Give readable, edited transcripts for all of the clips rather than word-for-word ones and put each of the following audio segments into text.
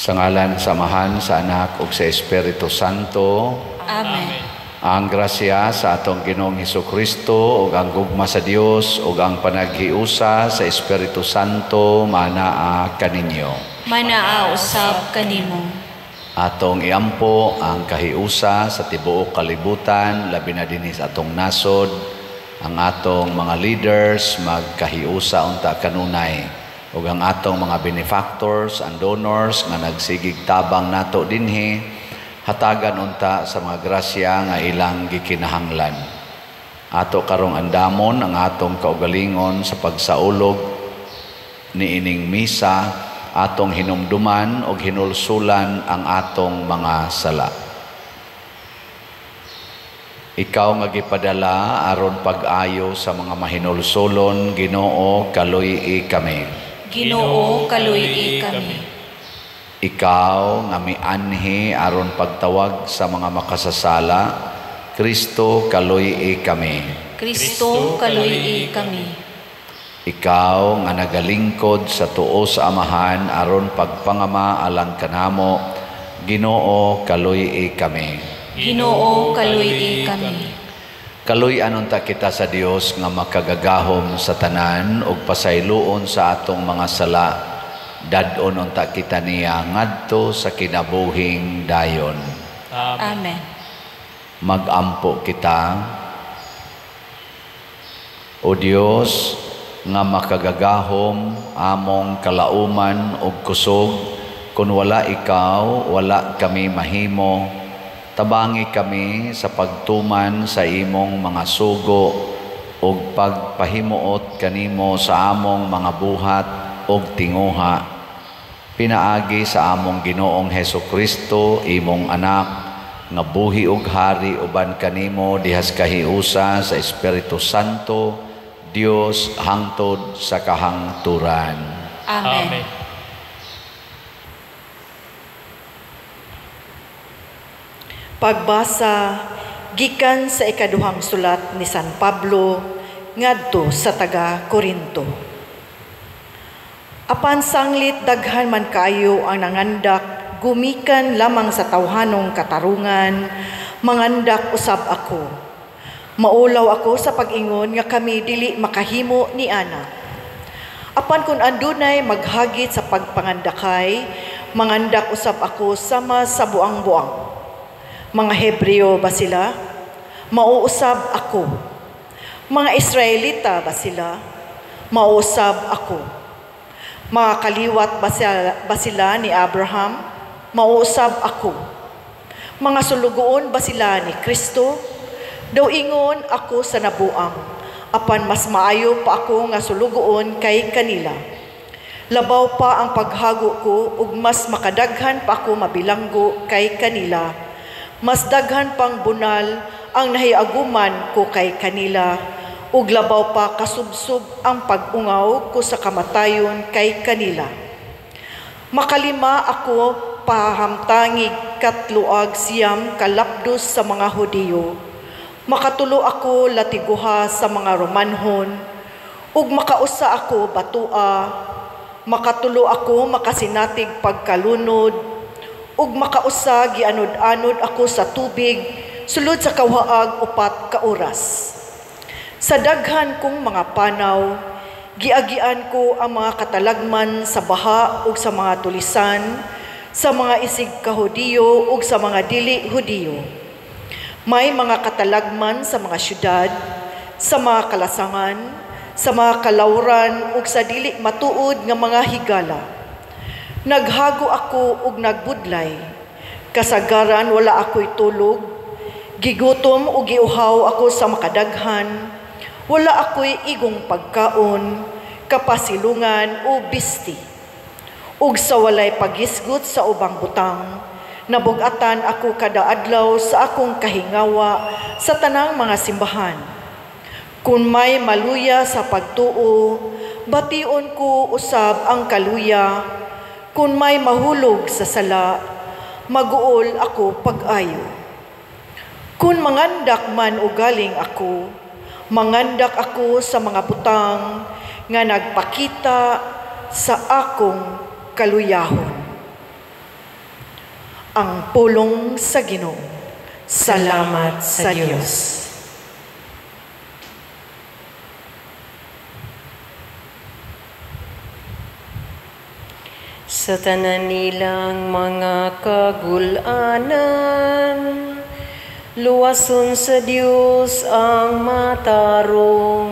Sa ngalan sa Amahan, sa Anak ug sa Espiritu Santo. Amen. Ang grasya sa atong Ginoong Hesukristo ug ang gugma sa Dios ug ang panaghiusa sa Espiritu Santo manaa kaninyo. Manaa usab kanimo. Atong iampo ang kahiusa sa tibuok kalibutan, labi na dinhi sa atong nasod, ang atong mga leaders magkahiusa unta kanunay ug ang atong mga benefactors and donors nga nagsigig tabang nato dinhi, hatagan unta sa mga grasya nga ilang gikinahanglan. Ato karong andamon ang atong kaugalingon sa pagsaulog niining misa, atong hinumduman og hinulsulan ang atong mga sala. Ikaw nga gipadala aron pag-ayo sa mga mahinulsulon, Ginoo, kaluy-i kami. Ginoo, kaluy-i kami. Ikaw nga mianhi aron pagtawag sa mga makasasala, Kristo, kaluy-i kami. Kristo, kaluy-i kami. Ikaw nga nagalingkod sa tuo sa Amahan aron pagpangama alang kanamo, Ginoo, kaluy-i kami. Ginoo, kaluy-i kami. Kaluy-an unta kita sa Dios nga makagagahom sa tanan ug pasayloon sa atong mga sala. Dad-on unta kita niya ngadto sa kinabuhing dayon. Amen. Magampo kita. O Dios nga makagagahom, among kalauman ug kusog, kun wala ikaw, wala kami mahimo. Tabangi kami sa pagtuman sa imong mga sugo ug pagpahimuot kanimo sa among mga buhat ug tinguha. Pinaagi sa among Ginoong Hesukristo, imong anak, nga buhi ug hari uban kanimo dihas kahiusa sa Espiritu Santo, Dios hangtod sa kahangturan. Amen. Amen. Pagbasa gikan sa ikaduhang sulat ni San Pablo ngadto sa taga Korinto. Apan sanglit daghan man kaayo ang nangandak gumikan lamang sa tawhanong katarungan, mangandak usab ako. Maulaw ako sa pag-ingon nga kami dili makahimo ni ana. Apan kun andunay maghagit sa pagpangandakay, mangandak usab ako sama sa buang-buang. Mga Hebreo ba sila? Mauusab ako. Mga Israelita ba sila? Mauusab ako. Mga kaliwat ba sila ni Abraham? Mauusab ako. Mga sulugoon ba sila ni Kristo? Daw ingon ako sa nabuang, apan mas maayo pa ako nga sulugoon kay kanila. Labaw pa ang paghago ko ug mas makadaghan pa ako mabilanggo kay kanila. Mas daghan pang bunal ang nahiaguman ko kay kanila, ug labaw pa kasubsob ang pag-ungaw ko sa kamatayon kay kanila. Makalima ako pahamtangig katluag siyam kalapdos sa mga Hudiyo. Makatulo ako latiguha sa mga Romanhon, ug makausa ako batua, makatulo ako makasinatig pagkalunod, ug makausa gianod-anod ako sa tubig sulod sa kawaag 4 ka oras. Sa daghan kong mga panaw, giagian ko ang mga katalagman sa baha ug sa mga tulisan, sa mga isig ka Hudiyo ug sa mga dili Hudiyo. May mga katalagman sa mga syudad, sa mga kalasangan, sa mga kalawran ug sa dili matuod nga mga higala. Naghago ako ug nagbudlay. Kasagaran wala ako'y tulog. Gigutom ug giuhaw ako sa makadaghan. Wala ako'y igong pagkaon, kapasilungan o bisti. Ug sa walay paghisgot sa ubang butang, nabugatan ako kada adlaw sa akong kahingawa sa tanang mga simbahan. Kung may maluya sa pagtuo, bation ko usab ang kaluya. Kung may mahulog sa sala, maguol ako pag-ayo. Kung mangandak man o galing ako, mangandak ako sa mga butang nga nagpakita sa akong kaluyahon. Ang pulong sa Ginoo. Salamat sa Dios. Sa tanan nilang mga kagulanan, luwason sa Dios ang matarong.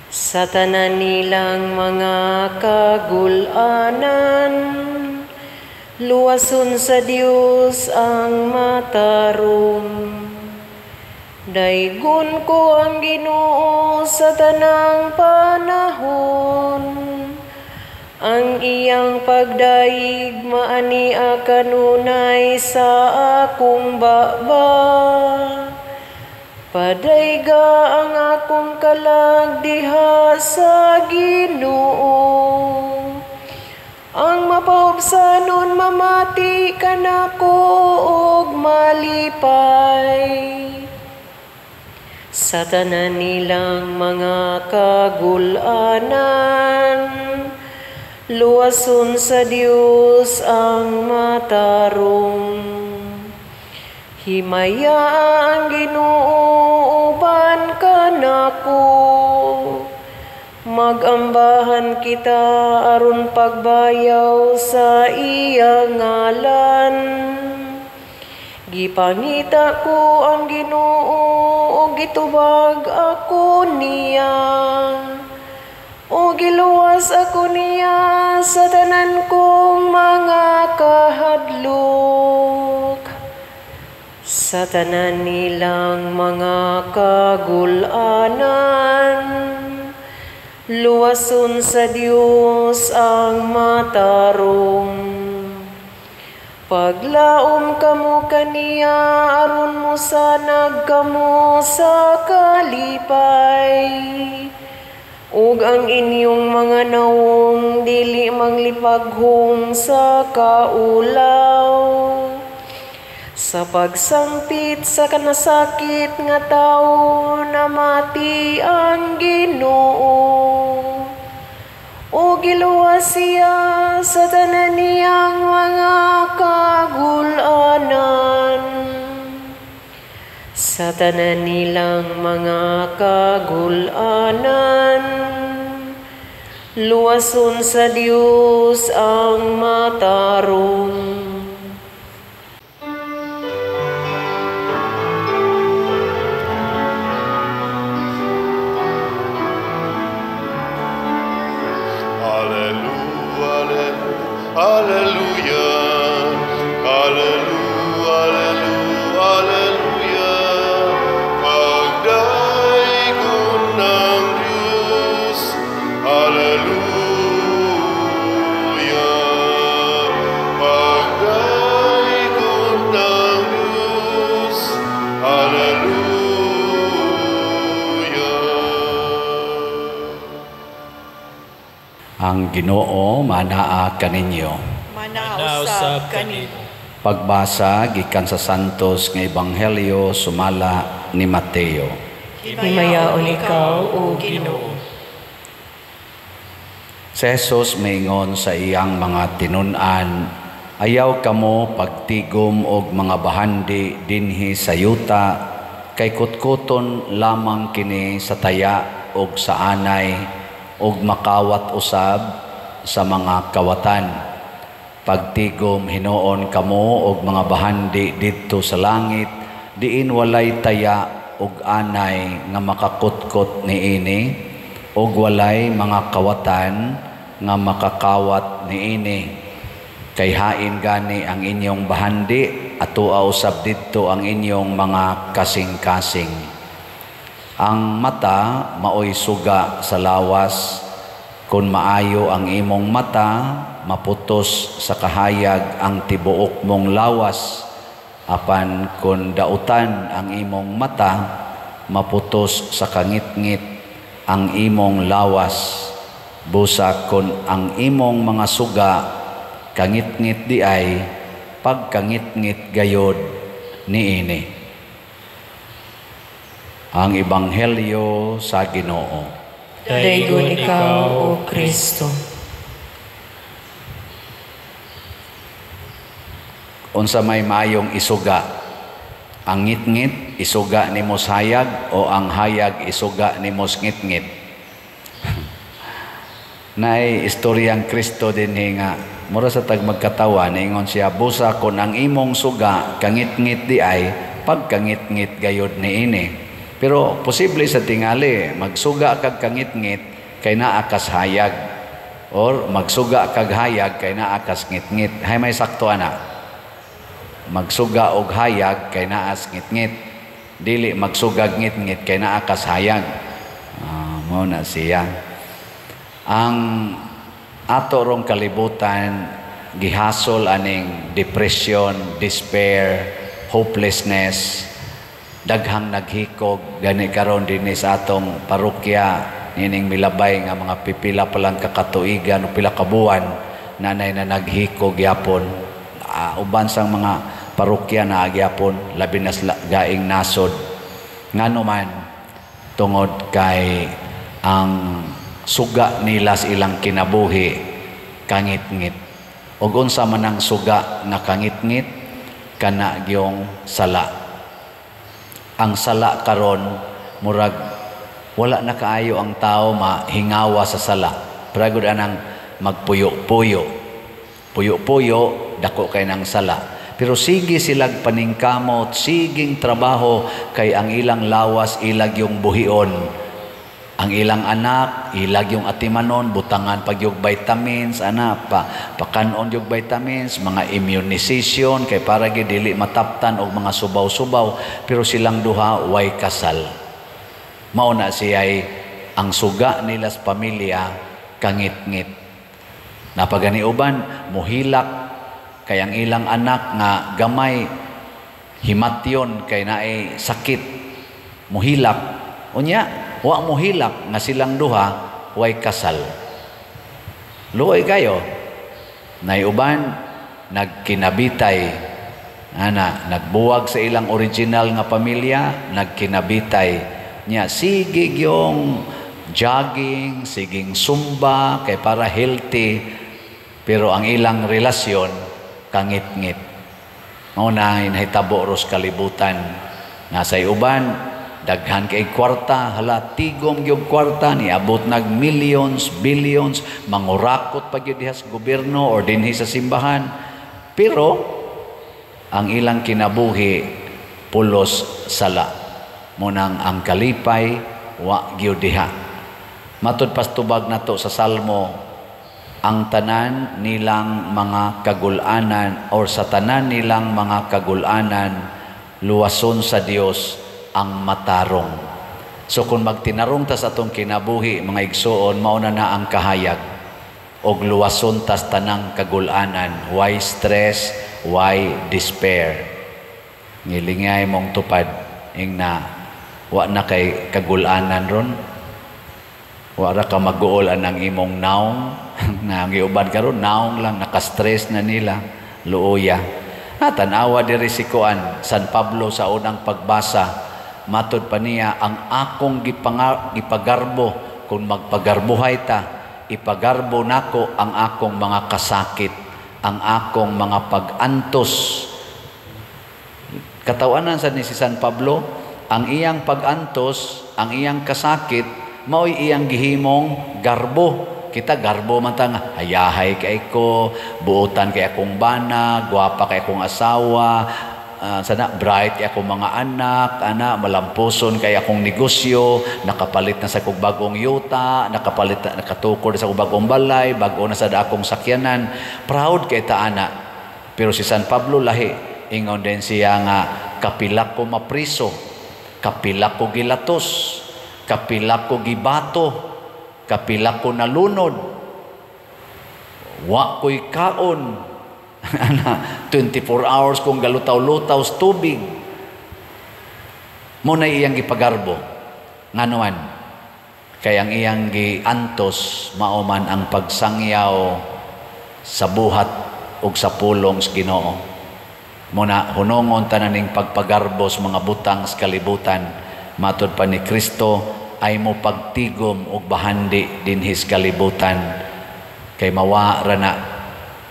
Sa tanan nilang mga kagulanan, luwason sa Dios ang matarong. Daygon ko ang Ginoo sa tanang panahon. Ang iyang pagdayeg maania kanunay sa akong baba. Padayga ang akong kalag diha sa Ginoo. Ang mapaubsanon mamati kanako og malipay. Sa tanan nilang mga kagulanan, luwason sa Dios ang matarong. Himaya ang Ginoo uban kanako. Magambahan kita aron pagbayaw sa iyang ngalan. Gipangita ko ang Ginoo ug gitubag ako niya. O giluwas ako niya sa tanan kong mga kahadlok. Sa tanan nilang mga kagulanan, luwason sa Dios ang matarong. Paglaom kamo kaniya aron mosanag kamo sa kalipay. Ug ang inyong mga nawong dili manglipaghong sa kaulaw. Sa pagsangpit sa kanasakit nga tawo namati ang Ginoo. O giluwas siya sa tanan niyang mga kagulanan. Sa tanan nilang mga kagulanan, luwason sa Dios ang matarong. Alleluia, alleluia, alleluia, alleluia. Pagdaygon ng Diyos, alleluia. Pagdaygon ng Diyos, alleluia. Ang Ginoo manaa kaninyo. Manausab kanimo. Pagbasa gikan sa Santos nga Ebanghelyo sumala ni Mateo. Himayaon ikaw, o Ginoo. Si Jesus miingon sa iyang mga tinun-an, ayaw kamo pagtigom og mga bahandi dinhi sa yuta, kay kutkuton lamang kini sa taya og sa anay, og makawat usab sa mga kawatan. Pagtigom hinuon kamo og mga bahandi didto sa langit, diin walay taya og anay nga makakutkot niini, og walay mga kawatan nga makakawat niini. Kay hain gani ang inyong bahandi, atoa usab didto ang inyong mga kasing-kasing. Ang mata maoy suga sa lawas. Kung maayo ang imong mata, maputos sa kahayag ang tibuok mong lawas. Apan kung dautan ang imong mata, maputos sa kangitngit ang imong lawas. Busa kung ang imong mga suga kangitngit di ay, pagkangitngit gayod niini. Ang Ebanghelyo sa Ginoo. Daygon ikaw, O Kristo. Unsa may maayong isuga? Ang ngitngit isuga nimo sa hayag o ang hayag isuga nimo sa ngitngit? Naay istoryang Kristo dinhi nga mura sa tag magkatawa, niingon siya, busa kon ang imong suga kangitngit di ay pagkangitngit gayod niini. Pero posible sa tingali magsuga kag kangitngit kay naa kas hayag, or magsuga kag hayag kay naa kas ngitngit. Hay may sakto ana. Magsuga og hayag kay naas ngitngit, dili magsugag ngitngit kay naa kas hayag. Mao na siya. Ang ato rong kalibutan gihasol aning depression, despair, hopelessness. Daghang naghikog gani karon dinhi sa atong parokya nining milabay nga mga pipila pa lang kakatuigan o pila ka buwan, nanay na naghikog yapon. Uban sang mga parokya na agyapon, labi na sa gaing nasod. Ngano man, tungod kay ang suga nila sa ilang kinabuhi kangitngit. Og unsa man ang suga nga kangitngit? Kana gyung sala. Ang sala karon murag wala na kaayo ang tao mahingawa sa sala. Pragod anang magpuyo-puyo. Puyo-puyo, dako kay nang sala. Pero sige silag paningkamot, siging trabaho kay ang ilang lawas ilag yung buhion. Ang ilang anak, ilag yung atimanon, butangan pag yung vitamins, ana, pakanon yung vitamins, mga immunization, kay para gyud dili mataptan og mga subaw-subaw, pero silang duha way kasal. Mao na siya'y ang suga nila sa pamilya, kangitngit. Napaganiuban, muhilak, kay ang ilang anak nga gamay, himatyon, kay naay sakit, muhilak. Unya, wa muhilak nga silang duha way kasal. Luoy kayo. Naiuban nagkinabitay, ana, nagbuwag sa ilang original nga pamilya, nagkinabitay nya, sige yung jogging, siging zumba kay para healthy, pero ang ilang relasyon kangitngit. Mao na nahitabo ros kalibutan. Nasa uban daghan kay kwarta, hala tigom gyud kwarta, niabot nag millions, billions, mangurakot pa gyud diha sa gobyerno or dinhi sa simbahan. Pero ang ilang kinabuhi pulos sala. Munang ang kalipay wa gyud diha. Matud pastubag nato sa Salmo, ang tanan nilang mga kagulanan or sa tanan nilang mga kagulanan luwason sa Dios ang matarong. So kung magtinarong tas atong kinabuhi mga igsoon, mao na na ang kahayag og luwason tas tanang kagulanan. Why stress? Why despair? Ngilingay mong tupad ingna wa na kay kagulanan ron. Wa ra ka maguol anang imong naong na ang giuban karon naong lang, naka-stress na nila, luoya. Tan-awa diri si kuan San Pablo sa unang pagbasa. Matod pa niya, ang akong gipagarbo, kung magpagarbuhay ta, ipagarbo nako ang akong mga kasakit, ang akong mga pag-antos. Katawanan sa ni si San Pablo, ang iyang pag-antos, ang iyang kasakit, mao'y iyang gihimong garbo. Kita garbo man ta nga, hayahay kay ko, buotan kay akong bana, gwapa kay akong asawa, sana bright kay akong mga anak, ana malampuson kay akong negosyo, nakapalit na sa kog bagong yuta, nakapalit na, nakatukod na sa kog bagong balay, bag-o na sa akong sakyanan. Proud kay ta ana. Pero si San Pablo lahi, ingon din siya nga kapila ko mapriso, kapila ko gilatos, kapila ko gibato, kapila ko nalunod, wa ko'y kaon. Ana, 24 hours kong galutaw-lutaw sa tubig. Mo na iyang gipagarbo. Nganuan, kay ang iyang giantos mao man ang pagsangyaw sa buhat ug sa pulong sa Ginoo. Mo na hunongon tanan ning pagpagarbo sa mga butang sa kalibutan. Matod pa ni Kristo ay mo pagtigom og bahandi dinhi sa kalibutan. Kay mawa ra na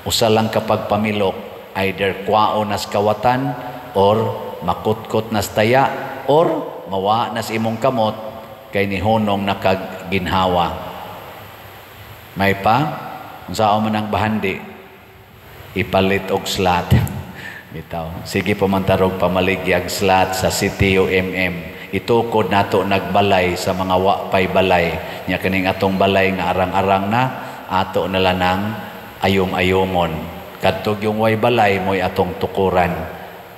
usa lang kapag pamilok Either kwaon nas kawatan or makutkot nas taya or mawa nas imong kamot kay nihunong nakag ginhawa. May pa unsaon man ang bahandi, ipalit og slot. Bitaw. Sige pumantarog pamaligyag slot sa CTUMM. Itukod nato nagbalay sa mga wapay balay. Nya kining atong balay nga arang-arang na ato na lanang ayom-ayomon. Kadtog yung way balay mo'y atong tukuran.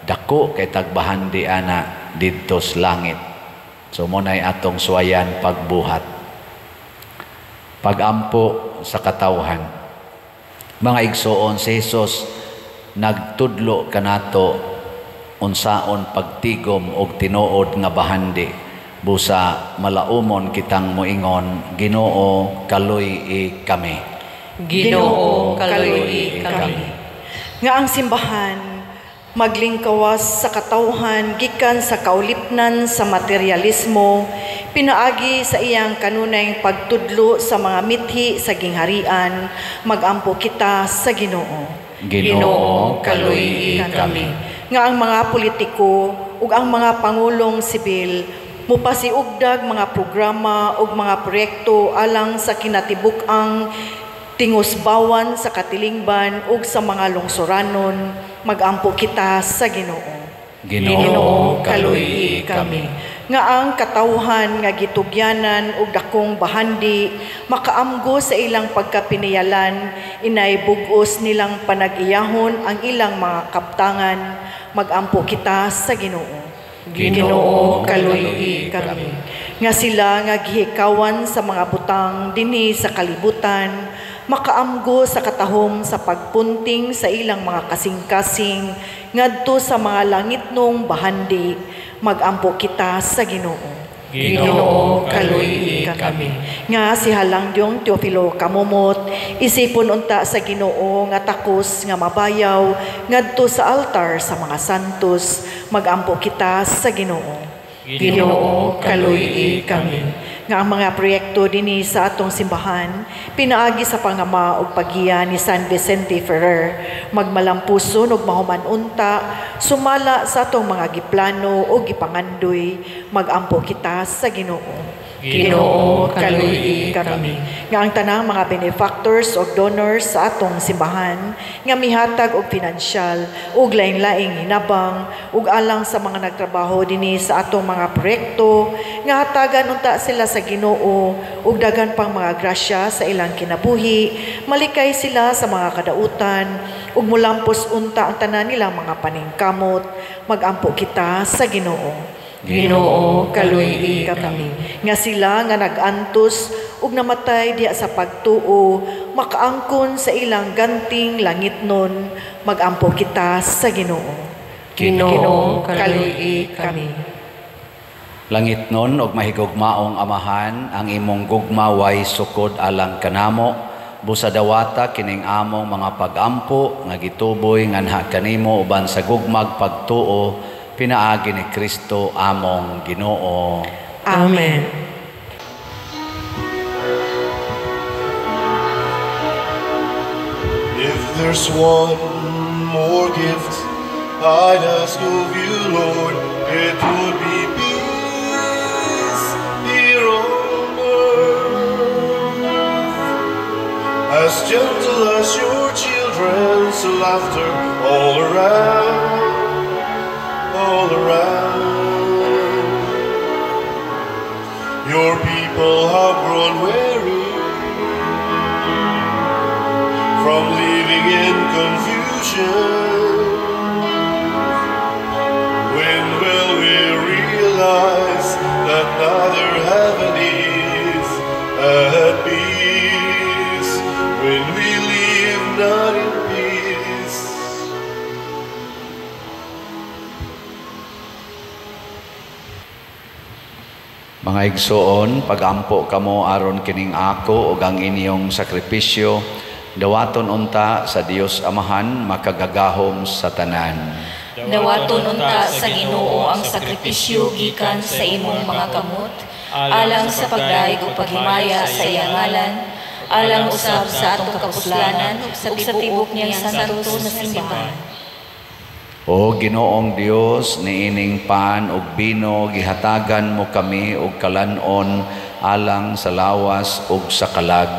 Dako kay tagbahandi ana didto sa langit. So mo na'y atong suwayan pagbuhat. Pagampo sa katawhan. Mga igsoon, si Jesus nagtudlo kanato unsaon pagtigom og tinuod nga bahandi. Busa malaumon kitang moingon, Ginoo, kaluy-i kami. Ginoo, kaluy-i kami. Nga ang simbahan maglingkawas sa katawhan gikan sa kaulipnan sa materialismo, pinaagi sa iyang kanunay pagtudlo sa mga mithi sa gingharian, magampo kita sa Ginoo. Ginoo, kaluy-i kami. Nga ang mga politiko ug ang mga pangulong sibil mupasiugdag mga programa ug mga proyekto alang sa kinatibuk-ang tingusbawan sa katilingban ug sa mga lungsuranon, magampo kita sa Ginoo. Ginoo, kaluy-i kami. Nga ang katawhan nga gitugyanan og dakong bahandi makaamgo sa ilang pagkapiniyalan, inay bug-os nilang panag-iyahon ang ilang mga kaptangan, magampo kita sa Ginoo. Ginoo, kaluy-i kami. Nga sila nga gihikawan sa mga butang dinhi sa kalibutan, makaamgo sa katahom sa pagpunting sa ilang mga kasing-kasing ngadto sa mga langitnong bahandi, magampo kita sa Ginoo. Ginoo, kaluy-i kami. Nga si Halangdyong Teofilo Camomot, isipon unta sa Ginoo nga takos nga mabayaw ngadto sa altar sa mga santos, magampo kita sa Ginoo. Ginoo, kaluy-i kami. Nga ang mga proyekto dinhi sa atong simbahan pinaagi sa pangama ug paggiya ni San Vicente Ferrer, magmalampuson ug mahuman unta sumala sa atong mga giplano ug gipangandoy, magampo kita sa Ginoo. Ginoo, kaluy-i kami. Nga ang tanang mga benefactors o donors sa atong simbahan nga mihatag og pinansyal ug lain-laing hinabang ug alang sa mga nagtrabaho dinhi sa atong mga proyekto, nga hatagan unta sila sa Ginoo ug daghan pang mga grasya sa ilang kinabuhi, malikay sila sa mga kadautan ug mulampos unta ang tanan nilang mga paningkamot, magampo kita sa Ginoo. Ginoo, kaluy-i kami. Nga sila nga nag-antos ug namatay diha sa pagtuo, makaangkon sa ilang ganting langitnon, magampo kita sa Ginoo. Ginoo, kaluy-i kami. Langitnon ug mahigugmaong Amahan, ang imong gugma way sukod alang kanamo, busa dawata kining among mga pagampo nga gituboy nganha kanimo uban sa gugmag pagtuo, pinaagi ni Kristo among Ginoo. Amen. If there's one more gift I'd ask of you, Lord, it would be peace here on earth, as gentle as your children's laughter all around, all around. Your people have grown weary from living in confusion. When will we realize that neither heaven is at peace when we live not in peace? Mga igsoon, pagampo kamo aron kining ako ug ang inyong sakripisyo, dawaton unta sa Dios Amahan makagagahom sa tanan. Dawaton unta sa Ginoo ang sakripisyo gikan sa imong mga kamot, alang sa pagdayeg ug paghimaya sa iyang ngalan, alang usab sa atong kapuslanan ug sa tibuok niyang santo na simbahan. O Ginoong Dios, niining pan ug bino gihatagan mo kami og kalan-on alang sa lawas ug sa kalag.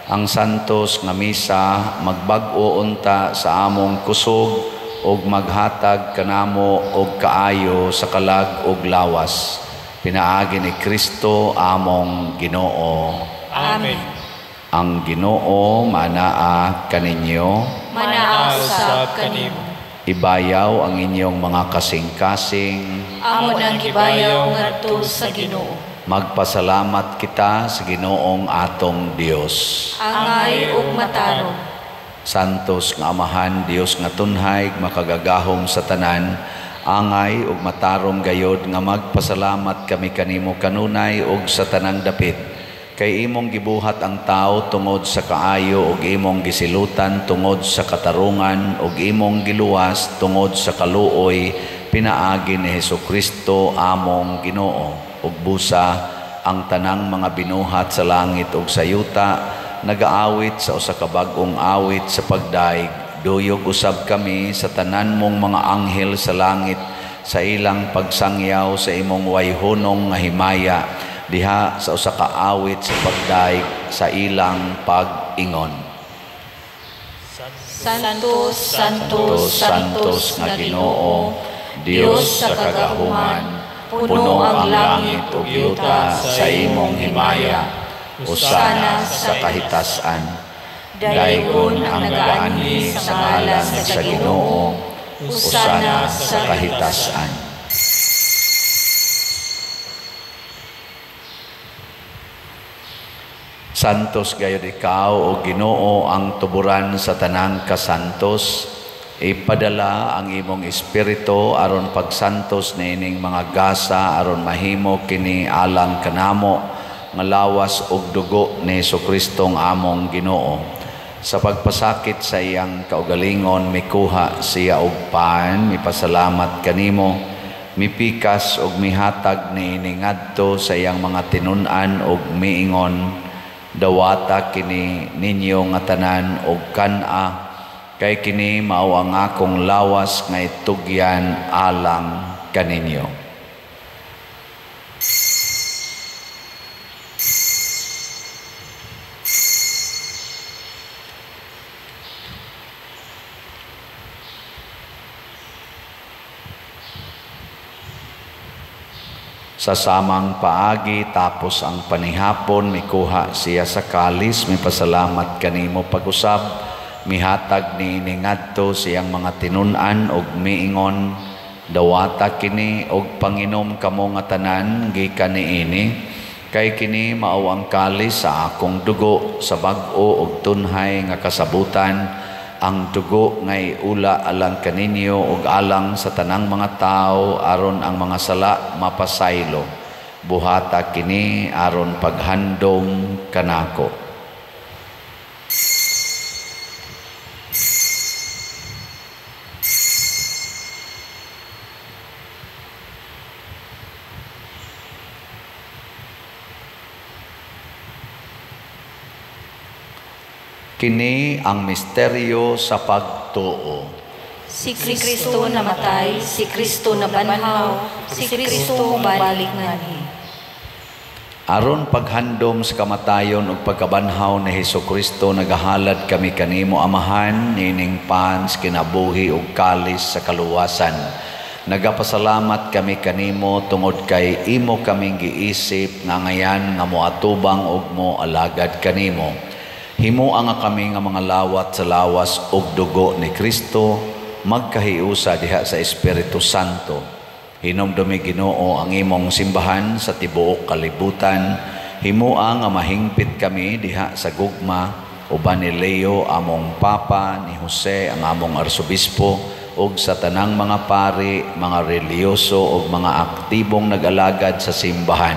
Ang santos nga misa magbag-o unta sa among kusog ug maghatag kanamo og kaayo sa kalag ug lawas. Pinaagi ni Kristo among Ginoo. Amen. Ang Ginoo manaa kaninyo. Manaa usab kanimo. Ibayaw ang inyong mga kasing-kasing. Amo nang gibayaw ngadto sa Ginoo. Magpasalamat kita sa Ginoong atong Dios. Angay ug matarong. Santos nga Amahan, Dios nga tunhay, makagagahom sa tanan, angay ug matarong gayod nga magpasalamat kami kanimo kanunay ug sa tanang dapit. Kay imong gibuhat ang tao tungod sa kaayo ug imong gisilutan tungod sa katarungan ug imong giluwas tungod sa kaluoy pinaagi ni Hesukristo among Ginoo. Ug busa ang tanang mga binuhat sa langit ug sa yuta nagaawit sa usa ka bag-ong awit sa pagdaig. Duyog usab kami sa tanan mong mga anghel sa langit sa ilang pagsangyaw sa imong wayhunong nga himaya diha sa usa ka awit sa pagdaig sa ilang pag-ingon. Santo, Santo, Santos nga Ginoo, Dios sa kagahuman, puno ang langit ug yuta sa imong himaya. Usana sa kahitasan. Daygon ang nagaanhi sa ngalan sa Ginoo, usana sa kahitasan. Santos gayud ikaw o Ginoo ang tuburan sa tanang kasantos. Ipadala ang imong espiritu aron pagsantos niining mga gasa aron mahimo kini alang kanamo nga lawas ug dugo ni Hesus-Kristong among Ginoo. Sa pagpasakit sa iyang kaugalingon mikuha siya og pan, mipasalamat kanimo, mipikas ug mihatag niini ngadto sa iyang mga tinun-an ug miingon, dawata kini ninyo nga tanan og kan-a, kay kini mao ang akong lawas nga itugyan alang kaninyo. Sa samang paagi tapos ang panihapon mikuha siya sa kalis, mipasalamat kanimo pag-usab, mihatag niini ngadto siyang mga tinun-an ug miingon, dawata kini og panginom kamo nga tanan gikan niini, kay kini mao ang kalis sa akong dugo sa bag-o ug tunhay nga kasabutan, ang dugo ngay ula alang kaninyo ug alang sa tanang mga tao aron ang mga sala mapasaylo. Buhata kini aron paghandom kanako. Kini ang misteryo sa pagtuo. Si Kristo namatay, si Kristo nabanhaw, si Kristo mobalik nganhi. Aron paghandom sa kamatayon ug pagkabanhaw ni Hesukristo, nagahalad kami kanimo Amahan nining pans kinabuhi ug kalis sa kaluwasan. Nagapasalamat kami kanimo tungod kay imo kaming giisip nga ngayan nga moatubang ug moalagad kanimo. Himoa nga kami nga mga lawat sa lawas ug dugo ni Kristo, magkahiusa diha sa Espiritu Santo. Hinumdumi Ginoo ang imong simbahan sa tibuok kalibutan. Himoa nga mahingpit kami diha sa gugma uban ni Leo among Papa, ni Jose ang among Arsobispo, ug sa tanang mga pari, mga reliyoso ug mga aktibong nag-alagad sa simbahan.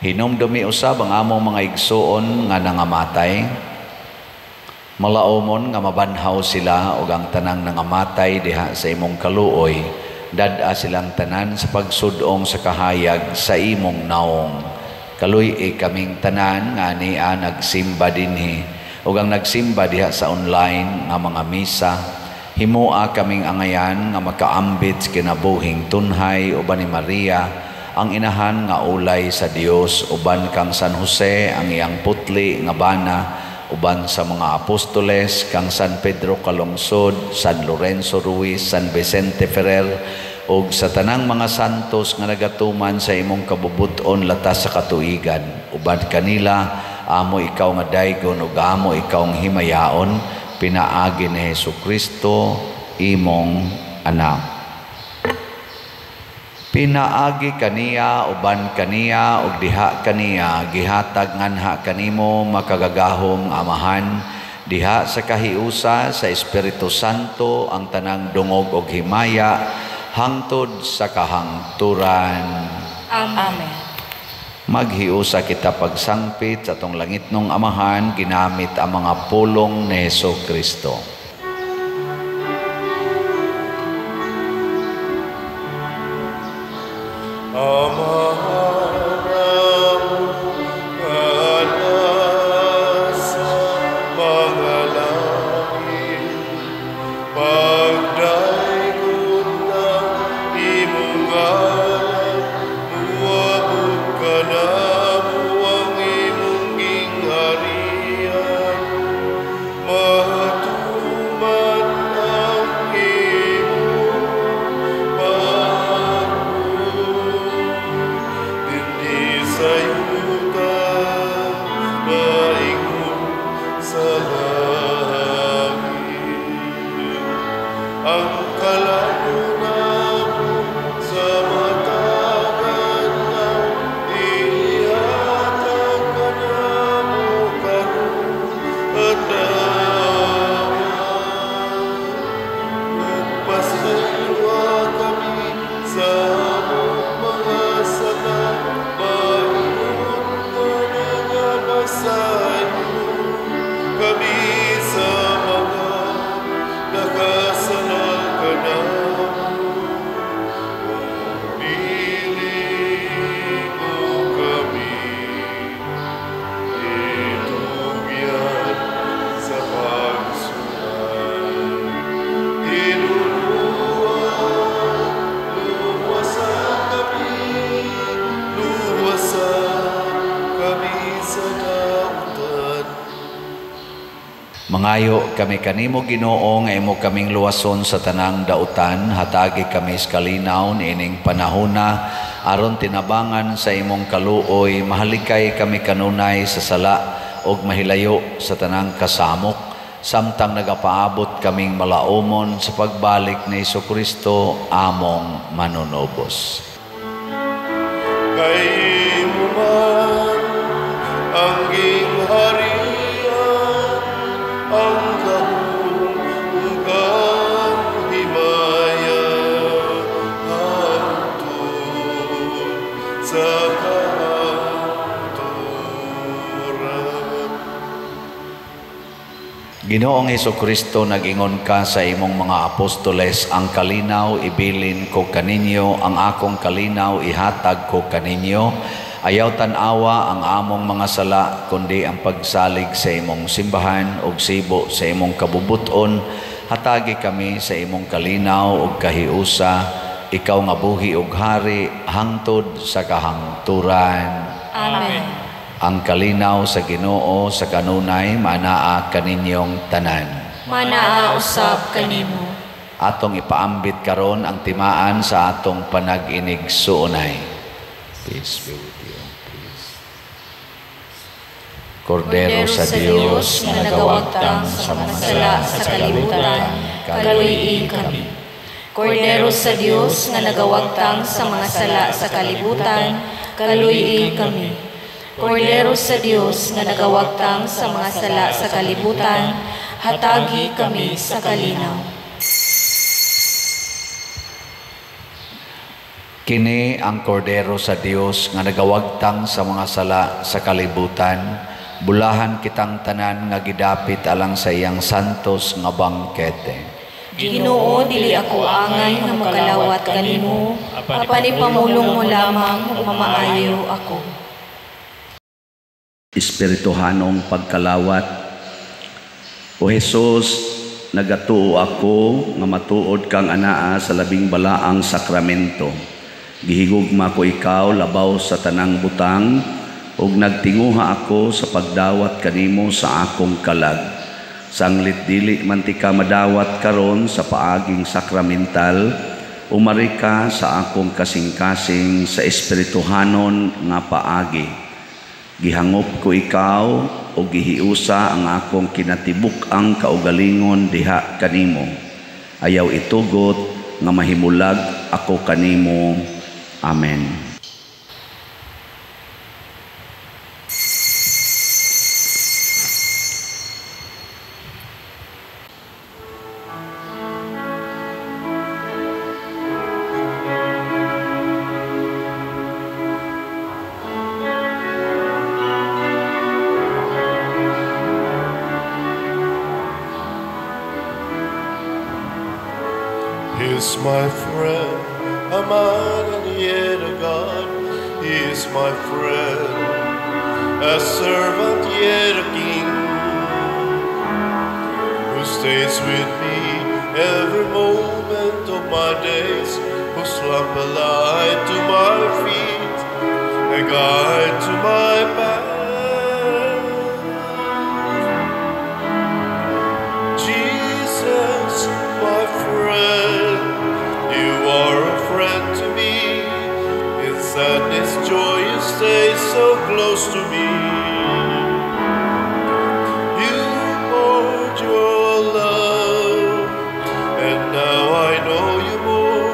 Hinumdumi usab ang among mga igsuon nga nangamatay. Malaomon nga mabanhaw sila ug ang tanang nangamatay diha sa imong kaluoy. Dad-a silang tanan sa pagsudong sa kahayag sa imong naong. Kaluy-i kaming tanan nga ania nagsimba dinhi ug ang nagsimba diha sa online nga mga misa. Himoa kaming angayan nga makaambit sa kinabuhing tunhay uban ni Maria, ang inahan nga ulay sa Dios, uban kang San Jose ang iyang putli nga bana, uban sa mga apostoles kang San Pedro Calungsod, San Lorenzo Ruiz, San Vicente Ferrer, ug sa tanang mga santos nga nagatuman sa imong kabubut-on latas sa katuigan. Uban kanila amo ikaw nga daygon ug amo ikaw nga himayaon, pinaagi ni Hesukristo imong anak. Pinaagi kaniya, uban kaniya, ug diha kaniya, gihatag nganha kanimo makagagahom nga Amahan, diha sa kahiusa sa Espiritu Santo ang tanang dungog ug himaya hangtod sa kahangturan. Amen. Maghiusa kita pagsangpit sa atong langitnong Amahan ginamit ang mga pulong ni Hesukristo. Mangayo kami kanimo Ginoo nga imo kaming luwason sa tanang dautan, hatagi kami sa kalinaw niining panahona aron tinabangan sa imong kaluoy, mahalikay kami kanunay sa sala ug mahilayo sa tanang kasamok, samtang nagapaabot kaming malaumon sa pagbalik ni Hesukristo among manunubos. Kay imo man ang gingharian, ang gahom ug ang himaya, hangtod sa kahangturan. Ginoong Hesukristo, nag-ingon ka sa imong mga apostoles, ang kalinaw ibilin ko kaninyo, ang akong kalinaw ihatag ko kaninyo. Ayaw tan-awa ang among mga sala, kundi ang pagsalig sa imong simbahan ug sibo sa imong kabubuton. Hatagi kami sa imong kalinaw ug kahiusa, ikaw nga buhi ug hari hangtod sa kahangturan. Amen. Ang kalinaw sa Ginoo sa kanunay manaa kaninyong tanan. Manaa usab kanimo. Atong ipaambit karon ang timaan sa atong panag-inig suunay. Peace be with you. Peace. Kordero sa Dios nga nagawagtang sa mga sala sa kalibutan, kaluy-i kami. Kordero sa Dios nga nagawagtang sa mga sala sa kalibutan, kaluy-i kami. Kordero sa Dios nga nagawagtang sa mga sala sa kalibutan, hatagi kami sa kalinaw. Kini ang kordero sa Dios nga nagawagtang sa mga sala sa kalibutan, bulahan kitang tanan nga gidapit alang sa iyang santos nga bangkete. Ginoo, dili ako angay nga makalawat kanimo, apan ipamulong mo lamang ug mamaayo ako. Espirituhanong pagkalawat. O Jesus, nagatuo ako nga matuod kang anaa sa labing balaang sakramento. Gihigugma ko ikaw labaw sa tanang butang ug nagtinguha ako sa pagdawat kanimo sa akong kalag. Sanglit dili man ti ka madawat karon sa paaging sakramental, umari ka sa akong kasing-kasing sa espirituhanon nga paagi. Gihangop ko ikaw o gihiusa ang akong kinatibuk-ang kaugalingon diha kanimo. Ayaw itugot nga mahimulag ako kanimo. Amen. He is my friend, a man and yet a God. He is my friend, a servant yet a king, who stays with me every moment of my days, whose lamp a light to my feet, a guide to my path. Jesus, my friend, you are a friend to me. In sadness, joy, you stay so close to me. You poured your love, and now I know you more.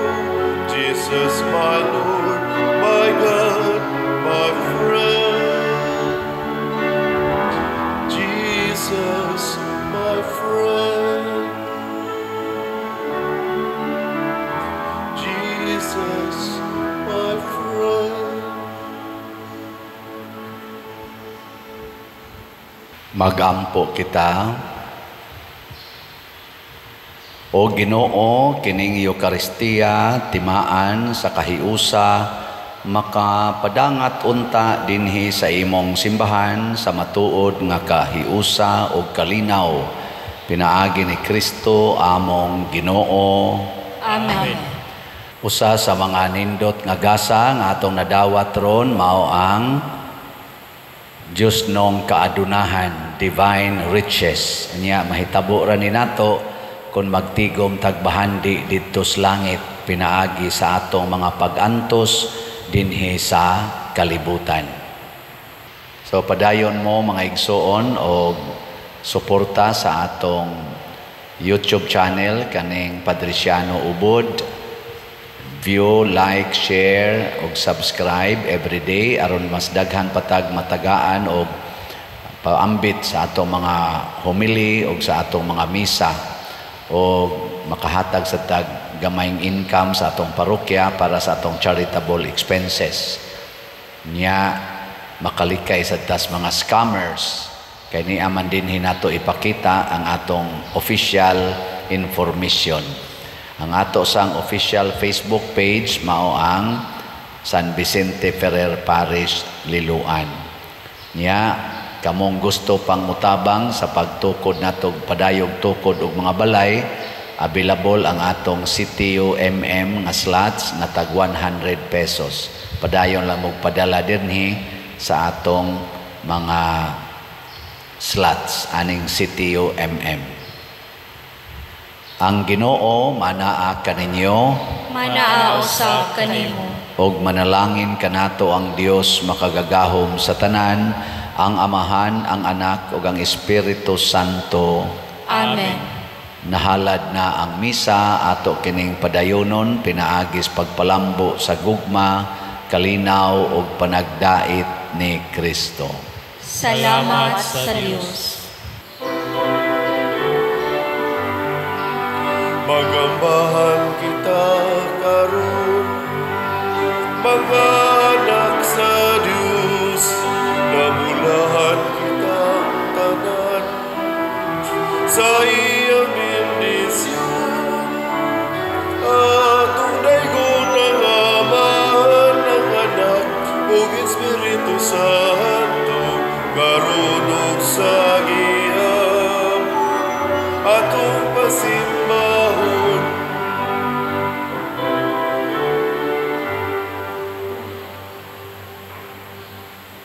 Jesus, my Lord, my God, my friend. Jesus, my friend. Jesus, my friend. Magampo kita. O Ginoo, kining Eukaristiya timaan sa kahiusa, makapadangat unta dinhi sa imong simbahan sa matuod nga kahiusa ug kalinaw, pinaagi ni Kristo among Ginoo. Amen. Usa sa mga nindot nga gasa nga atong nadawat ron mao ang Diyos nong kaadunahan, divine riches. Anya mahitabo ra ni nato kung magtigom tagbahandi didto sa langit pinaagi sa atong mga pag-antos dinhi sa kalibutan. So padayon mo mga igsoon og suporta sa atong YouTube channel kaning Padriciano Ubod. View, like, share og subscribe every day aron mas daghan patag matagaan og paambit sa atong mga homily og sa atong mga misa og makahatag sa tag gamayng income sa atong parokya para sa atong charitable expenses. Nya makalikay sa tas mga scammers kay niya man dinhi nato ipakita ang atong official information. Ang ato sang official Facebook page mao ang San Vicente Ferrer Parish, Liloan. Nya kamong gusto pang mutabang sa pagtukod nato padayog tukod og mga balay, available ang atong CTO MM nga slots nga tag 100 pesos. Padayon lang og padala dinhi sa atong mga slots aning CTO MM. Ang Ginoo manaa kaninyo, manaa usab kanimo, og manalangin kanato ang Dios makagagahom sa tanan, ang Amahan, ang Anak ug ang Espiritu Santo. Amen. Nahalad na ang misa ato kining padayonon pinaagis pagpalambo sa gugma, kalinaw ug panagdait ni Kristo. Salamat sa Dios. Magambahan kita karon, mga anak sa Dios, namulahan kita tanan sa iyang bendisyon. Atong daygon ang Amahan, ang Anak ug Espiritu Santo, karon ug sa gihapon. Atong Simba.